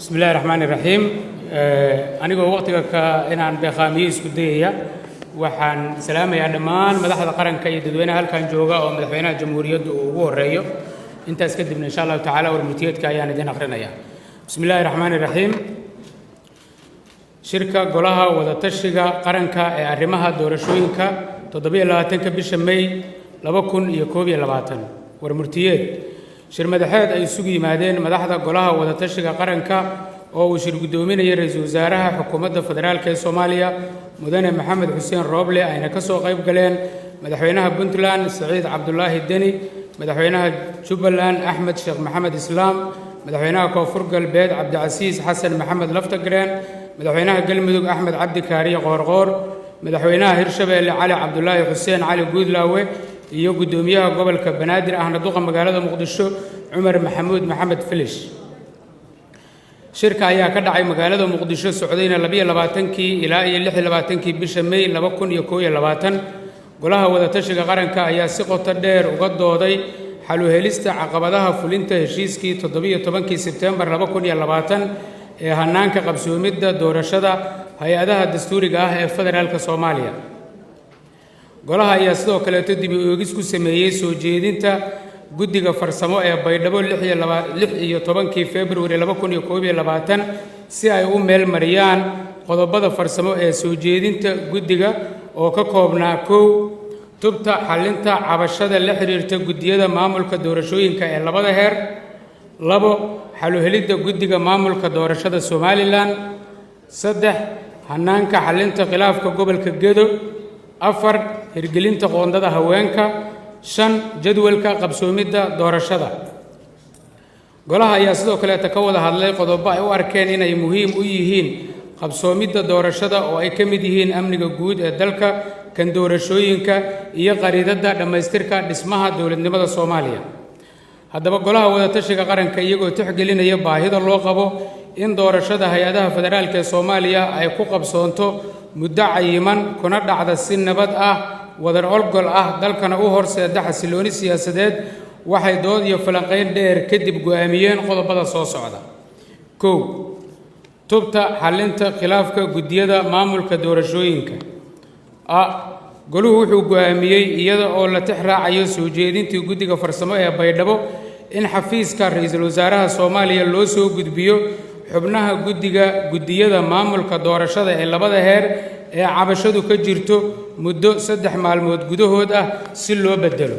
Bismi illahi raxmaani raxiim. Anigoo waqtiga ka inaan beeqaamiye isku dayaya, waxaan salaamayaa dhammaan madaxda qaranka iyo dadweynaha halkan jooga oo madaxweynaha jamhuuriyaddu uu ugu horeeyo. Intaas kadibna, insha Allahu tacaala, warmurtiyeedka ayaan idin akhrinayaa. Bismi illahi raxmaani raxiim. Shirka Golaha Wadatashiga Qaranka ee arrimaha doorashooyinka, 27-ka bisha May 2021. Warmurtiyeed: shir madaxeed ay isugu yimaadeen madaxda Golaha Wadatashiga Qaranka oo uu shir guddoominayay ra-iisul wasaaraha Xukuumadda Federaalka ee Soomaaliya, Mudane Maxamed Xuseen Rooble, ayna ka soo qayb galeen madaxweynaha Puntland, Saciid Cabdulaahi Deni, madaxweynaha Jubbaland, Axmed Sheekh Maxamed Islaam, madaxweynaha Koonfur Galbeed, Cabdicasiis Xasan Maxamed Laftagreen, madaxweynaha Galmudug, Axmed Cabdi Kaariye Qoorqoor, madaxweynaha Hirshabeelle, Cali Cabdulaahi Xuseen Cali Guudlaawe, iyo guddoomiyaha gobolka Banaadir, ahna duqa magaalada Muqdisho, Cumar Maxamuud Maxamed Filish. Shirka ayaa ka dhacay magaalada Muqdisho, socdayna 22-kii ilaa iyo 26-kii bisha May 2021. Golaha Wadatashiga Qaranka ayaa si qoto dheer uga dooday xal u helista caqabadaha fulinta heshiiskii 17-kii Sebteembar 2020 ee hannaanka qabsoomidda doorashada hay-adaha dastuuriga ah ee federaalka Soomaaliya. Golaha ayaa sidoo kaleeto dib u eegis ku sameeyey soo jeedinta guddiga farsamo ee Baydhabo 16-kii Februari 2021 si ay u meel mariyaan qodobada farsamo ee soo jeedinta guddiga oo ka koobnaa: 1, tubta xallinta cabashada la xiriirta guddiyada maamulka doorashooyinka ee labada heer; 2, xal u helidda guddiga maamulka doorashada Somaliland; 3, hannaanka xallinta khilaafka gobolka Gedo; 4, hirgelinta qoondada haweenka; 5, jadwalka qabsoomidda doorashada. Golaha ayaa sidoo kaleeta ka wada hadlay qodobo ay u arkeen inay muhiim u yihiin qabsoomidda doorashada, oo ay ka mid yihiin amniga guud ee dalka, kan doorashooyinka iyo qariidadda dhammaystirka dhismaha dowladnimada Soomaaliya. Haddaba, Golaha Wadatashiga Qaranka, iyagoo tixgelinaya baahida loo qabo in doorashada hay-adaha federaalka ee Soomaaliya ay ku qabsoonto muddo cayiman, kuna dhacda si nabad ah, wadar ogol ah, dalkana u horseeda xasilooni siyaasadeed, waxay dood iyo falanqayn dheer kadib go'aamiyeen qodobada soo socda: 1, tubta xallinta khilaafka guddiyada maamulka doorashooyinka. A, goluhu wuxuu go'aamiyey, iyada oo la tix raacayo soo jeedintii guddiga farsamo ee Baydhabo, in xafiiska ra-iisul wasaaraha Soomaaliya loo soo gudbiyo xubnaha guddiga guddiyada maamulka doorashada ee labada heer ee cabashadu ka jirto muddo 3 maalmood gudahood ah si loo beddelo.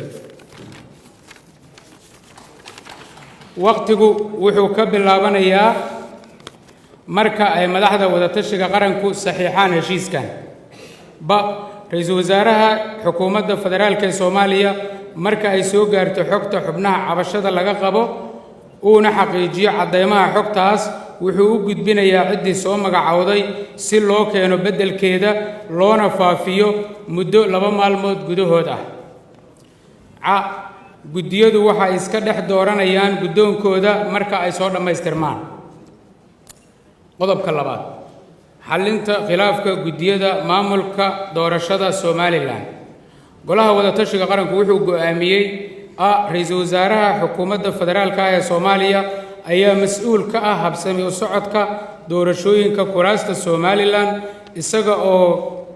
Waqtigu wuxuu ka bilaabanayaa marka ay madaxda Wadatashiga Qaranku saxiixaan heshiiskan. Ba, ra-iisul wasaaraha Xukuumadda Federaalka ee Soomaaliya, marka ay soo gaarto xogta xubnaha cabashada laga qabo, uuna xaqiijiyo caddaymaha xogtaas, wuxuu u gudbinayaa ciddii soo magacowday si loo keeno beddelkeeda, loona faafiyo muddo 2 maalmood gudahood ah. Ca, guddiyadu waxay iska dhex dooranayaan guddoonkooda marka ay soo dhammaystirmaan. Qodobka labaad, xallinta khilaafka guddiyada maamulka doorashada Somaliland. Golaha Wadatashiga Qaranku wuxuu go'aamiyey: A, ra-iisul wasaaraha Xukuumadda Federaalka ah ee Soomaaliya ayaa mas-uul ka ah habsami u socodka doorashooyinka kuraasta Somaliland, isaga oo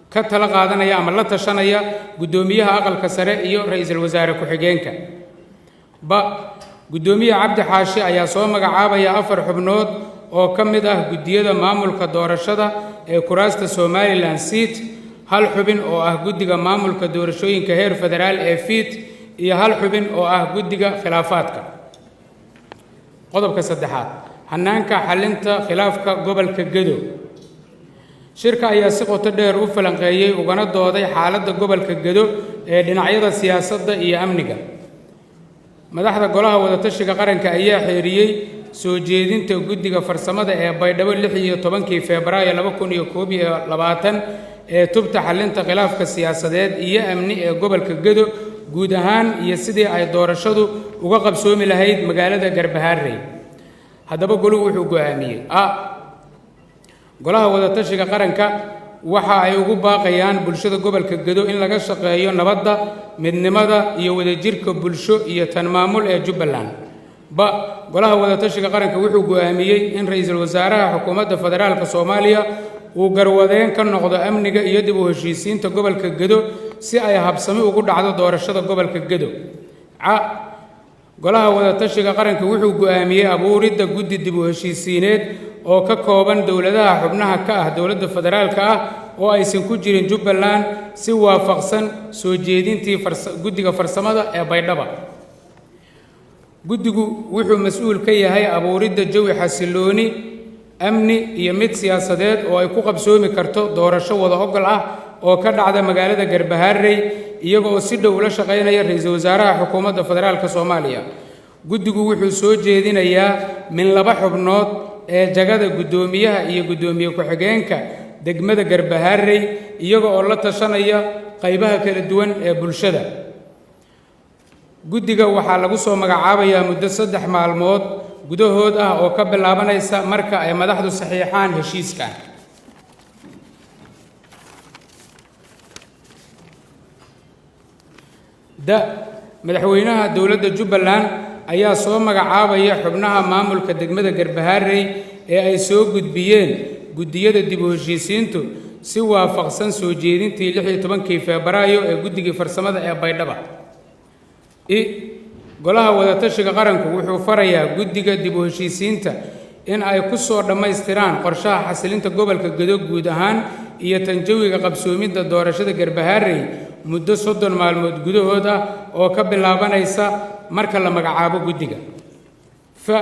ka tala qaadanaya ama la tashanaya guddoomiyaha Aqalka Sare iyo ra-iisul wasaare ku-xigeenka. Ba, guddoomiye Cabdi Xaashi ayaa soo magacaabaya afar xubnood oo ka mid ah guddiyada maamulka doorashada ee kuraasta Somaliland SIIT, hal xubin oo ah guddiga maamulka doorashooyinka heer federaal ee FIIT, iyo hal xubin oo ah guddiga khilaafaadka. Qodobka saddexaad, hannaanka xallinta khilaafka gobolka Gedo. Shirka ayaa si qoto dheer u falanqeeyey ugana dooday xaaladda gobolka Gedo ee dhinacyada siyaasadda iyo amniga. Madaxda Golaha Wadatashiga Qaranka ayaa xeeriyey soo jeedinta guddiga farsamada ee Baydhabo 16-kii Febraayo 2021 ee tubta xallinta khilaafka siyaasadeed iyo amni ee gobolka Gedo guud ahaan iyo sidii ay doorashadu uga qabsoomi lahayd magaalada Garbaharey. Haddaba, goluhu wuxuu go'aamiyey: A, Golaha Wadatashiga Qaranka waxa ay ugu baaqayaan bulshada gobolka Gedo in laga shaqeeyo nabadda, midnimada iyo wadajirka bulsho iyo tan maamul ee Jubbaland. Ba, Golaha Wadatashiga Qaranka wuxuu go'aamiyey in Ra-iisul Wasaaraha Xukuumadda Federaalka Soomaaliya uu garwadeen ka noqdo amniga iyo dib u heshiisiinta gobolka Gedo si ay habsami ugu dhacdo doorashada gobolka Gedo. Ca, Golaha Wadatashiga Qaranka wuxuu go'aamiyey abuuridda guddi dib u heshiisiineed oo ka kooban dowladaha xubnaha ka ah dowladda federaalka ah oo aysan ku jirin Jubbaland, si waafaqsan soo jeedintii guddiga farsamada ee Baydhaba. Guddigu wuxuu mas-uul ka yahay abuuridda jawi xasilooni amni iyo mid siyaasadeed oo ay ku qabsoomi karto doorasho wada ogol ah oo ka dhacda magaalada Garbaharey, iyaga oo si dhow ula shaqaynaya Ra-iisul Wasaaraha Xukuumadda Federaalka Soomaaliya. Guddigu wuxuu soo jeedinayaa min laba xubnood ee jagada guddoomiyaha iyo guddoomiye ku-xigeenka degmada Garbaharey, iyaga oo la tashanaya qaybaha kala duwan ee bulshada. Guddiga waxaa lagu soo magacaabayaa muddo 3 maalmood gudahood ah oo ka bilaabanaysa marka ay madaxdu saxiixaan heshiiskan. Da, Madaxweynaha dowladda Jubbaland ayaa soo magacaabaya xubnaha maamulka degmada Garbaharey ee ay soo gudbiyeen guddiyada dib u heshiisiintu, si waafaqsan soo jeedintii 16-kii Febraayo ee guddigii farsamada ee Baydhaba. I, Golaha Wadatashiga Qaranku wuxuu farayaa guddiga dib u heshiisiinta in ay ku soo dhammaystiraan qorshaha xasilinta gobolka Gedo guud ahaan iyo tanjawiga qabsoomidda doorashada Garbaharey muddo 30 maalmood gudahood ah oo ka bilaabanaysa marka la magacaabo guddiga. Fa,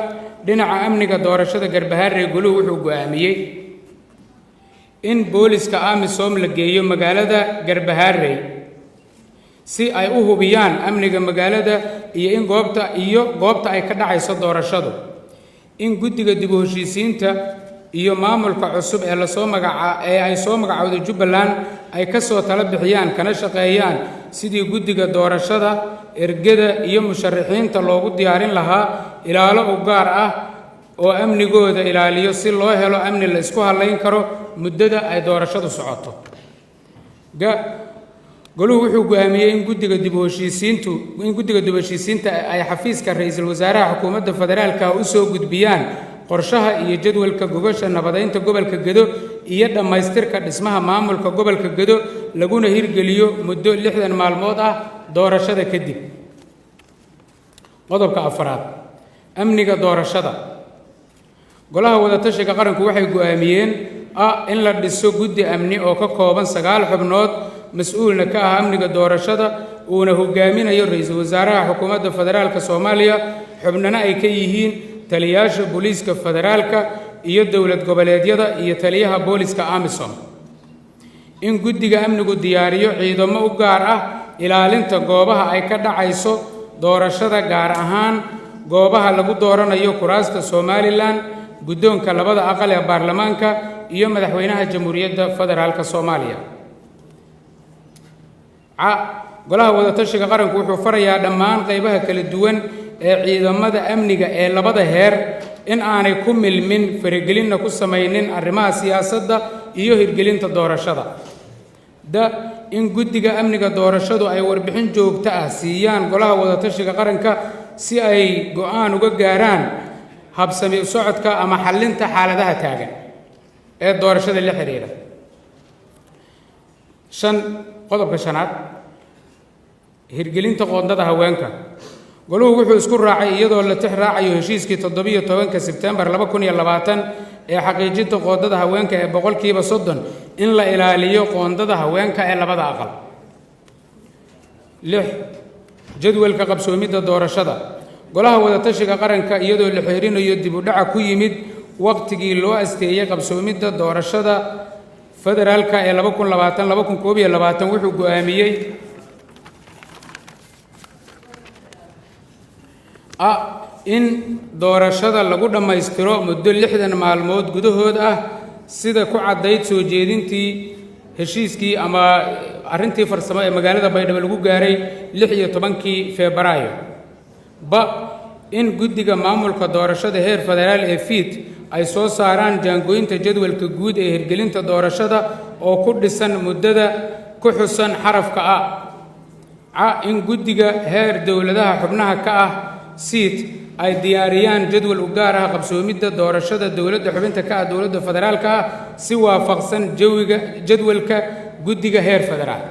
dhinaca amniga doorashada Garbaharey, goluhu wuxuu go'aamiyey in booliska AMISOM la geeyo magaalada Garbaharey si ay u hubiyaan amniga magaalada iyo in goobta iyo goobta ay ka dhacayso doorashadu. In guddiga dib u heshiisiinta iyo maamulka cusub ee lasoo magaca ee ay soo magacowday Jubbaland ay ka soo tala bixiyaan kana shaqeeyaan sidii guddiga doorashada, ergada iyo musharaxiinta loogu diyaarin lahaa ilaalo u gaar ah oo amnigooda ilaaliyo, si loo helo amni la isku hallayn karo muddada ay doorashadu socoto. Ga, Goluhu wuxuu go'aamiyey in guddiga dib u heshiisiinta ay xafiiska Ra-iisul Wasaaraha Xukuumadda Federaalka u soo gudbiyaan qorshaha iyo jadwalka gogosha nabadeynta gobolka Gedo iyo dhammaystirka dhismaha maamulka gobolka Gedo, laguna hirgeliyo muddo 60 maalmood ah doorashada kadib. Qodobka afaraad, amniga doorashada. Golaha Wadatashiga Qaranku waxay go'aamiyeen: a, in la dhiso guddi amni oo ka kooban sagaal xubnood, mas-uulna ka ah amniga doorashada, uuna hogaaminayo Ra-iisul Wasaaraha Xukuumadda Federaalka Soomaaliya, xubnana ay ka yihiin taliyaasha booliiska federaalka iyo dowlad goboleedyada iyo taliyaha booliska AMISOM. In guddiga amnigu diyaariyo ciidamo u gaar ah ilaalinta goobaha ay ka dhacayso doorashada, gaar ahaan goobaha lagu dooranayo kuraasta Somaliland, guddoonka labada aqal ee baarlamaanka iyo Madaxweynaha Jamhuuriyadda Federaalka Soomaaliya. Ca, Golaha Wadatashiga Qaranku wuxuu farayaa dhammaan qaybaha kala duwan ee ciidamada amniga ee labada heer in aanay ku milmin, faragelinna ku samaynin arrimaha siyaasadda iyo hirgelinta doorashada. Da, in guddiga amniga doorashadu ay warbixin joogto ah siiyaan Golaha Wadatashiga Qaranka si ay go'aan uga gaaraan habsami u socodka ama xallinta xaaladaha taagan ee doorashada la xidhiidha. Shan, qodobka shanaad, hirgelinta qoondada haweenka. Goluhu wuxuu isku raacay, iyadoo la tix raacayo heshiiskii 17-ka Sebtembar 2020 ee xaqiijinta qoondada haweenka ee 30%, in la ilaaliyo qoondada haweenka ee labada aqal. Lix, jadwalka qabsoomidda doorashada. Golaha Wadatashiga Qaranka, iyadoo la xeerinayo dib u dhaca ku yimid waqtigii loo asteeyey qabsoomidda doorashada federaalka ee 2020 2021, wuxuu go'aamiyey: a, in doorashada lagu dhammaystiro muddo 60 maalmood gudahood ah, sida ku caddayd soo jeedintii heshiiskii ama arrintii farsamo ee magaalada Baydhabo lagu gaaray 16-kii Febraayo. Ba, in guddiga maamulka doorashada heer federaal ee FIIT ay soo saaraan jaangooynta jadwalka guud ee hirgelinta doorashada oo ku dhisan muddada ku xusan xarafka a. Ca, in guddiga heer dowladaha xubnaha ka ah SIIT Ay diyaariyaan jadwal u gaar ah qabsoomidda doorashada dowladda xubinta ka ah dowladda federaalka ah, si waafaqsan jawiga jadwalka guddiga heer federaal.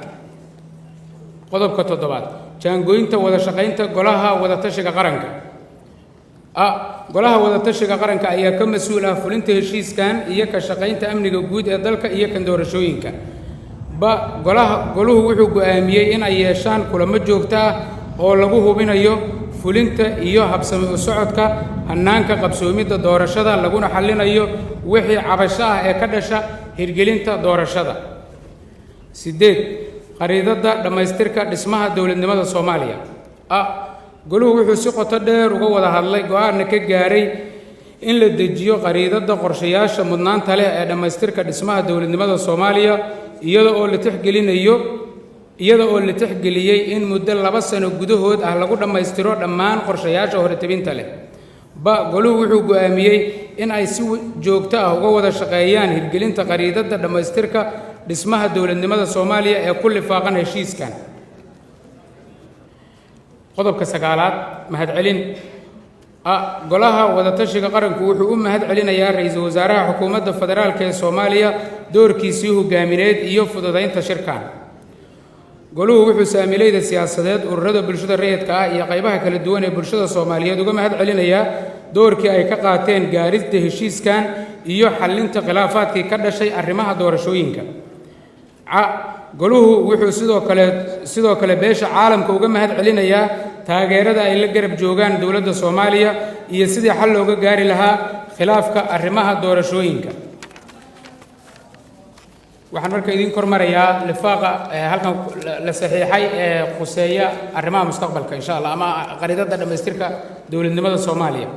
Qodobka toddobaad, jaangooynta wada shaqaynta Golaha Wadatashiga Qaranka. A, Golaha Wadatashiga Qaranka ayaa ka mas-uul ah fulinta heshiiskan iyo ka shaqaynta amniga guud ee dalka iyo kan doorashooyinka. Ba, golaha goluhu wuxuu go'aamiyey in ay yeeshaan kulamo joogto ah oo lagu hubinayo fulinta iyo habsami u socodka hannaanka qabsoomidda doorashada, laguna xallinayo wixii cabasho ah ee ka dhasha hirgelinta doorashada. Sideed, khariidadda dhammaystirka dhismaha dowladnimada Soomaaliya. A, goluhu wuxuu si qoto dheer uga wada hadlay, go-aanna ka gaaray in la dejiyo khariidadda qorshayaasha mudnaanta leh ee dhammaystirka dhismaha dowladnimada Soomaaliya, iyada oo la tixgeliyey in muddo 2 sano gudahood ah lagu dhammaystiro dhammaan qorshayaasha horetebinta leh. Ba, goluhu wuxuu go'aamiyey in ay si joogto ah uga wada shaqeeyaan hirgelinta khariidadda dhammaystirka dhismaha dowladnimada Soomaaliya ee ku lifaaqan heshiiskan. Qodobka sagaalaad, mahadcelin. A, Golaha Wadatashiga Qaranku wuxuu u mahad celinayaa Ra-iisul Wasaaraha Xukuumadda Federaalka ee Soomaaliya doorkiisii hogaamineed iyo fududaynta shirkan. Goluhu wuxuu saamilayda siyaasadeed, ururada bulshada rayidka ah iyo qaybaha kala duwan ee bulshada Soomaaliyeed uga mahad celinayaa doorkii ay ka qaateen gaarista heshiiskan iyo xallinta khilaafaadkii ka dhashay arrimaha doorashooyinka. Ca, goluhu wuxuu sidoo kale beesha caalamka uga mahad celinayaa taageerada ay la garab joogaan dowladda Soomaaliya iyo sidii xal looga gaari lahaa khilaafka arrimaha doorashooyinka. Waxaan marka idiin kormarayaa lifaaqa halkan la saxiixay ee khuseeya arrimaha mustaqbalka, insha Allah, ama khariidadda dhammaystirka dowladnimada Soomaaliya.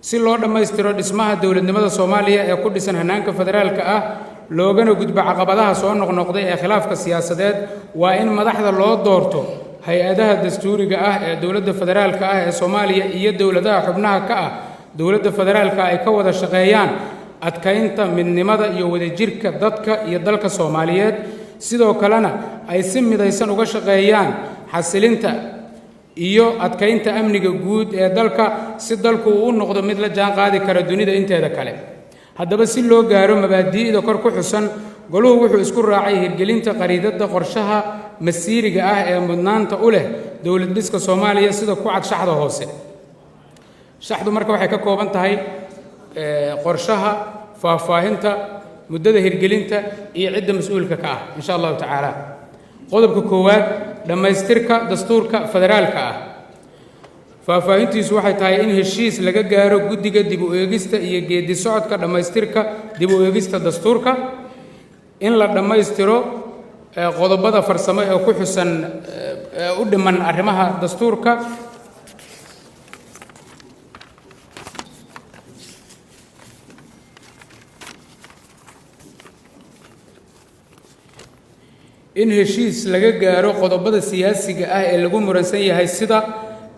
Si loo dhammaystiro dhismaha dowladnimada Soomaaliya ee ku dhisan hannaanka federaalka ah, loogana gudbo caqabadaha soo noqnoqday ee khilaafka siyaasadeed, waa in madaxda loo doorto hay-adaha dastuuriga ah ee dowladda federaalka ah ee Soomaaliya iyo dowladaha xubnaha ka ah dowladda federaalka ay ka wada shaqeeyaan adkaynta midnimada iyo wadajirka dadka iyo dalka Soomaaliyeed, sidoo kalena ay si midaysan uga shaqeeyaan xasilinta iyo adkaynta amniga guud ee dalka, si dalku uu u noqdo mid la jaan qaadi kara dunida inteeda kale. Haddaba, si loo gaaro mabaadi'da kor ku xusan, goluhu wuxuu isku raacay hirgelinta khariidadda qorshaha masiiriga ah ee mudnaanta u leh dowlad dhiska Soomaaliya, sida ku cad shaxda hoose. Shaxdu marka waxay ka kooban tahay qorshaha, faahfaahinta muddada hirgelinta iyo cidda mas-uulka ka ah, insha Allahu tacaala. Qodobka koowaad, dhammaystirka dastuurka federaalka ah. Faahfaahintiisu waxay tahay in heshiis laga gaaro guddiga dib u eegista iyo geedi socodka dhammaystirka dib u eegista dastuurka, in la dhammaystiro qodobada farsamo ee ku xusan u dhiman arrimaha dastuurka. In heshiis laga gaaro qodobada siyaasiga ah ee lagu muransan yahay, sida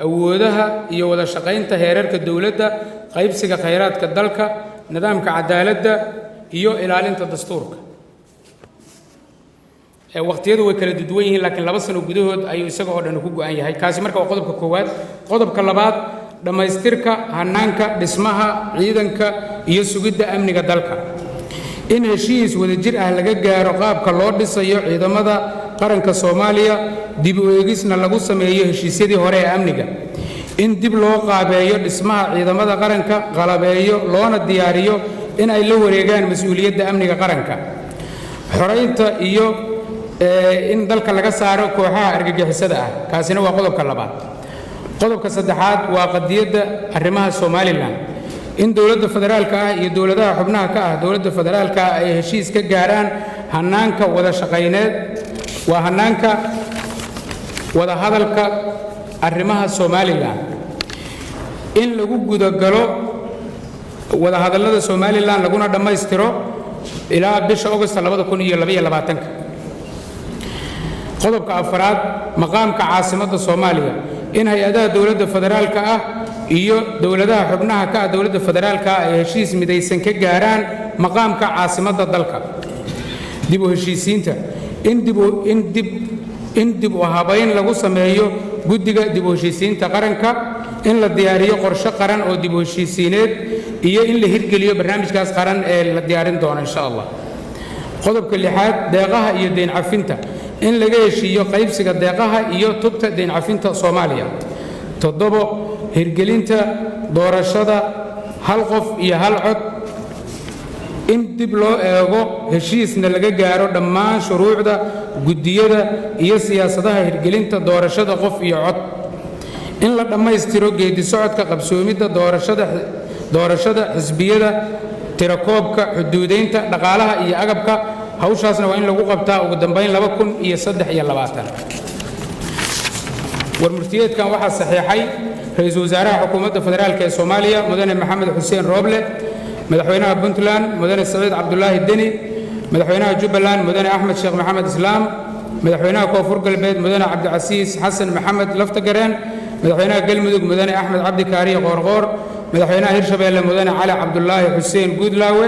awoodaha iyo wada shaqaynta heerarka dowladda, qaybsiga khayraadka dalka, nidaamka cadaaladda iyo ilaalinta dastuurka. Waqtiyadu way kala duwan yihiin, laakiin 2 sano gudahood ayuu isaga oo dhan ku go'an yahay. Kaasi marka waa qodobka koowaad. Qodobka labaad, dhammaystirka hannaanka dhismaha ciidanka iyo sugidda amniga dalka. In heshiis wadajir ah laga gaaro qaabka loo dhisayo ciidamada qaranka Soomaaliya, dib u eegisna lagu sameeyo heshiisyadii hore ee amniga. In dib loo qaabeeyo dhismaha ciidamada qaranka, qalabeeyo, loona diyaariyo in ay la wareegaan mas-uuliyadda amniga qaranka, xoraynta iyo in dalka laga saaro kooxaha argagixisada ah. Kaasina waa qodobka labaad. Qodobka saddexaad waa qadiyadda arrimaha Somaliland. In dowladda federaalka ah iyo dowladaha xubnaha ka ah dowladda federaalka ah ay heshiis ka gaaraan hannaanka wada shaqayneed, waa hannaanka wadahadalka arrimaha Somaliland. In lagu gudagalo wadahadallada Somaliland, laguna dhammaystiro ilaa bisha Augosta 2022. Qodobka afraad, maqaamka caasimadda Soomaaliya. In hay-adaha dowladda federaalka ah iyo dowladaha xubnaha ka ah dowladda federaalka ah ay heshiis midaysan ka gaaraan maqaamka caasimadda dalka. Dib u heshiisiinta. In dib u habayn lagu sameeyo guddiga dib u heshiisiinta qaranka. In la diyaariyo qorshe qaran oo dib u heshiisiineed iyo in la hirgeliyo barnaamijkaas qaran ee la diyaarin doono, insha Allah. Qodobka lixaad, deeqaha iyo deyn cafinta, in laga heshiiyo qaybsiga deeqaha iyo tubta deyn cafinta Soomaaliya. Toddobo, hirgelinta doorashada hal qof iyo hal cod, in dib loo eego heshiisna laga gaaro dhammaan shuruucda, guddiyada iyo siyaasadaha hirgelinta doorashada qof iyo cod. In la dhammaystiro geedi socodka qabsoomidda doorashada, xisbiyada, tirakoobka, xuduudaynta, dhaqaalaha iyo agabka. Hawshaasna waa in lagu qabtaa ugu dambayn 2023. Warmurtiyeedkan waxaa saxiixay Ra-iisul Wasaaraha Xukuumadda Federaalka ee Soomaaliya, Mudane Maxamed Xuseen Rooble, Madaxweynaha Puntland, Mudane Saciid Cabdulaahi Deni, Madaxweynaha Jubbaland, Mudane Axmed Sheekh Maxamed Islaam, Madaxweynaha Koonfur Galbeed, Mudane Cabdicasiis Xasan Maxamed Laftagareen, Madaxweynaha Galmudug, Mudane Axmed Cabdi Kaariye Qoorqoor, Madaxweynaha Hirshabeelle, Mudane Cali Cabdulaahi Xuseen Guudlaawe,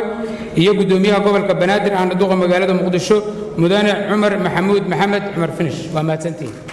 iyo Guddoomiyaha Gobolka Banaadir ahna Duqa Magaalada Muqdisho, Mudane Cumar Maxamuud Maxamed Cumar Finish. Waa mahadsantihiin.